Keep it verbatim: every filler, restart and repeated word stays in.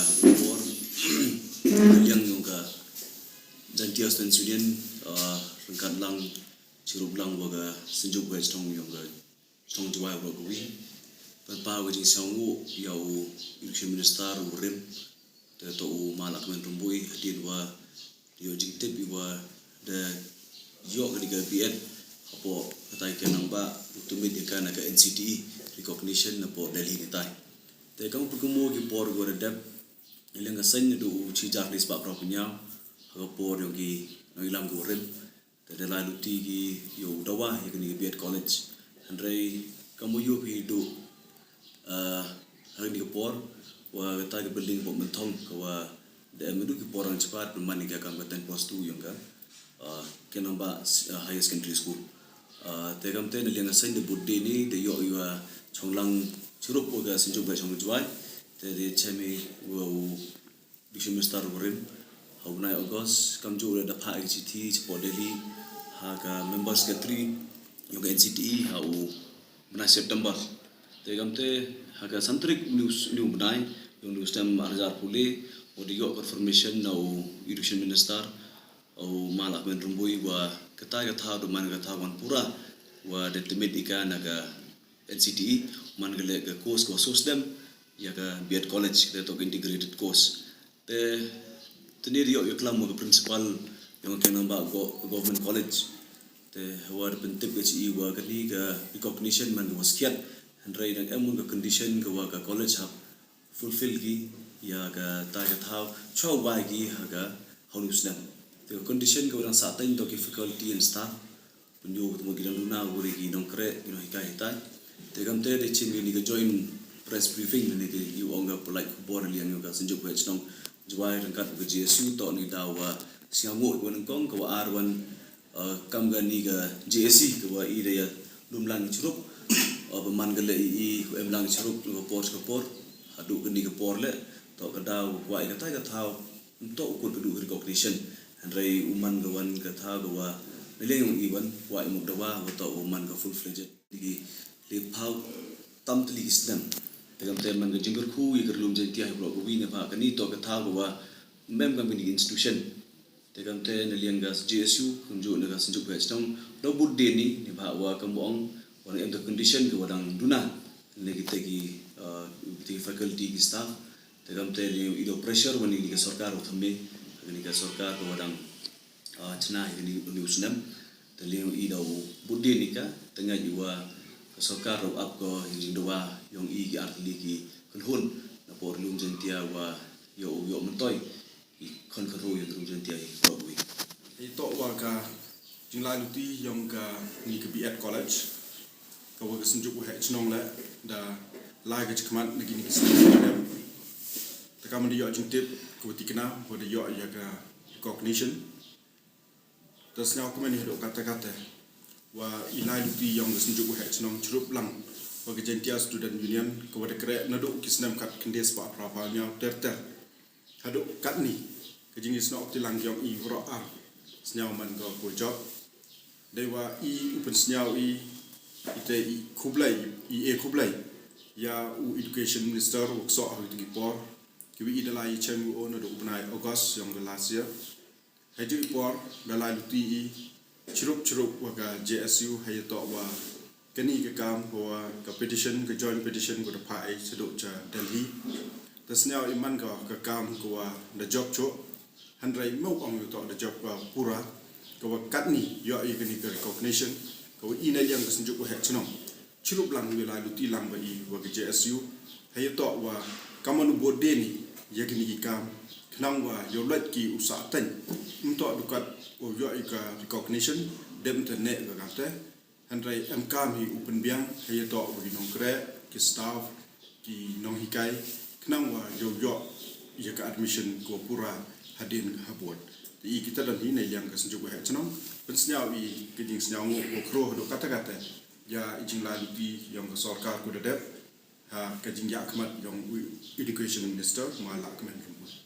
Por, liang yong ka Jaintia Students' Union, ah, ryngkat lang, chirup lang wa ka Synjuk Waheh Chnong yong ka Chnong Jowai waroh kawi, pynpaw ka jingsngew ya u Education Minister u rim, te toh u Ma Lahkmen Rymbui, hadien wa da yoh jingtip i wa da yoh kani ka B.Ed hapoh katai ka nangbah u tymit ya ka na ka N C T E recognition hapoh Delhi netai. Te kam u pynkumo ki por wa da dep, liang ka seng da u chi hajar khyndai spah phra phew ynñiaw, ha ka por yong ki nongyalam ki warim, te da lai luti ki yow dawa ya kani ka B.Ed College. Hynrei kam u yoh phi du, ah, ha kani ka por, wa kata ka building wa mynthong ka wa da em du ki por nang chipar pynman ya ka kam ka ten plus two yong ka, ah, ka nangbah, ah, Higher Secondary School. Ah, te kam te na liang ka seng da bud de ni da yoh ya chong lang chirup wa ka Synjuk Waheh Chnong Jowai, te da chem i wa u Education Minister u rim ha u bnai August, kamjooh da phah i ka chithi chapoh Delhi ha ka member secretary yong ka N C T E ha u bnai September. Te kam te ha ka san tarik uni u bnai yong uni u snem ar hajar pule, wa da yoh confirmation na u Education Minister u Ma Lahkmen Rymbui wa kata ka thaw da man ka thaw wan pura wa da tymit i ka na ka N C T E, man ka leh ka course ka wa sosdem ya ka B.Ed College, ka toh ka integrated course. Te, te ni da yoh ya klam wa ka principal yong ka nangbah go-, Government College, te wa da pyntip ka chi i wa kani ka recognition man ka wa skhiat, hynrei dang em ka condition ka wa ka college hap fulfill ki ya kata ka thaw chwa wai ki ha ka ha uni u snem. Te ka condition ka wa dang sah teng toh ki faculty and staff, pynyoh ka tymut ki dang duna, wa ki nongkreh, ki nonghikai hitai. Te kam te da chim ya kani ka joint press briefing, kani ka yow ong ka pynlait khubor liang yong ka Synjuk Waheh Chnong Jowai ryngkat ka J S U, toh ni daw wa sngewnguh wa nyngkong, ka wa ar wan, ah, kam kani ka J S C ka wa i da ya lum lang chirup, ah, wa man ka leh i, i em lang chirup ka por ka por, haduh kani ka por leh, toh ka daw wa i kata ka thaw, toh u kut ka du recognition. Hynrei u man ka wan ka thaw ka wa na liang yong i wan wa i muk dawa, wa toh u man ka full fledged. Ki le phaw tam tylli ki snem. Te kam te man ka jingkyrkhu ya ka ri lum Jaintia hi waroh kawi neibhah kani toh ka thaw ka wa mem kam kani ka institution. Te kam te na liang ka J S U, kamjooh na ka Synjuk Waheh Chnong, da bud de ni neibhah wa kam ong, wa em ka condition ka wa dang duna na kita ki, ah, kita ki faculty, ki staff. Te kam te liang i da pressure wa ni ka sorkar wa thymme, kani ka sorkar ka wa dang, ah, chna ya kani, kani u snem. Te liang i da bud de ni ka, te nga i wa ka sorkar da ap ko ya ka jingdawa yong i ki ar tylli ki kynhun napoh ri lum Jaintia wa yow, yow myntoi i khon khynroo yong ka ri lum Jaintia hi waroh kawi. Hei toh wa ka jinglai luti yong kani ka B.Ed College, ka wa ka Synjuk Waheh Chnong leh da lai ka chakhmat na kini ki snem. Te kam da yoh jingtip ka wa tikna wa da yoh ya ka recognition. Te sngewkmen i haduh katta katta wa i lai luti yong ka Synjuk Waheh Chnong chirup lang wa ka Jaintia Students' Union ka wa da kreh naduh ki snem khat khyndai spah phra phew ynñiaw ter ter. Haduh katni, ka jingsngew kti lang yong i waroh ar, sngew man ka wa jop. Dei wa i u pynsngew i, i te i khublei, i e khublei ya u Education Minister wa ksoh ha kitu ki por, ki wi i da lai chem u o naduh u bnai August yong ka last year. Hei ju i por da lai luti i chirup chirup wa ka J S U, hei toh wa kani ka kam ka wa ka petition, ka joint petition ka da phah i chaduh cha Delhi. Te sngewkmen i man ka, ka kam ka wa da jop chooh. Hynrei mo ong yow toh da jop ka pura, ka wa katni yoh i kani ka recognition, ka wa i na liang ka Synjuk Waheh Chnong chirup lang yow lai luti lang wa i wa ka J S U. Hei toh wa kamon u bud de ni ya kini ki kam, khnang wa yow lait ki u sah teng. Ym toh du kat u yoh i ka recognition, dem te ne ka kam te. Hynrei em kam hi u pynbiang, hei toh wa ki nongkreh, ki staff, ki nonghikai, khnang wa yow yoh ya ka admission ka wa pura hadien ha bud. Te i kita don hi na liang ka Synjuk Waheh Chnong, pynsngew i ka jingsngewnguh wa khroo haduh katta katta ya i jinglai luti yong ka sorkar ka wa da dep, ha ka jingyakhmat yong u Education Minister Ma Lahkmen Rymbui.